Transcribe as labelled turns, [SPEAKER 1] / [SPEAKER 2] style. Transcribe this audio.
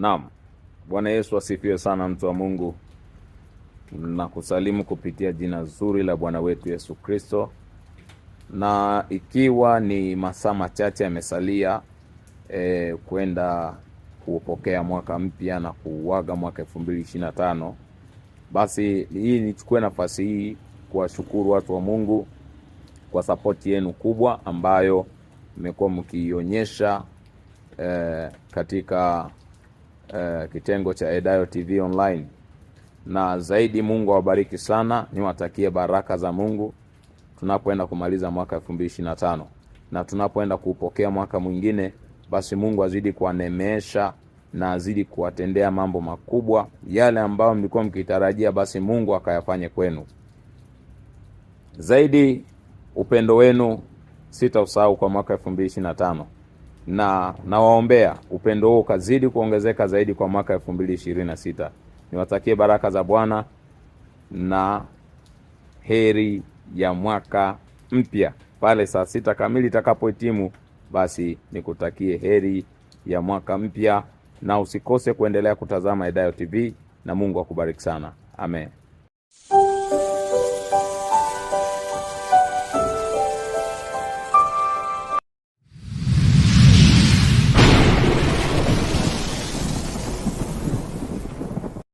[SPEAKER 1] Naam, Bwana Yesu asifiwe sana, mtu wa Mungu. Nakusalimu kupitia jina zuri la Bwana wetu Yesu Kristo, na ikiwa ni masaa machache yamesalia kwenda kuupokea mwaka mpya na kuuaga mwaka 2025, basi hii nichukue nafasi hii kuwashukuru watu wa Mungu kwa sapoti yenu kubwa ambayo mmekuwa mkiionyesha katika kitengo cha Edayo TV Online. Na zaidi, Mungu awabariki sana, niwatakie baraka za Mungu tunapoenda kumaliza mwaka 2025 na tunapoenda kuupokea mwaka mwingine, basi Mungu azidi kuwaneemesha na azidi kuwatendea mambo makubwa yale ambayo mlikuwa mkitarajia, basi Mungu akayafanye kwenu. Zaidi, upendo wenu sitausahau kwa mwaka 2025 na nawaombea upendo huo ukazidi kuongezeka zaidi kwa mwaka 2026. Niwatakie baraka za Bwana na heri ya mwaka mpya. Pale saa 6 kamili itakapohitimu, basi nikutakie heri ya mwaka mpya, na usikose kuendelea kutazama Edayo TV, na Mungu akubariki sana. Amen.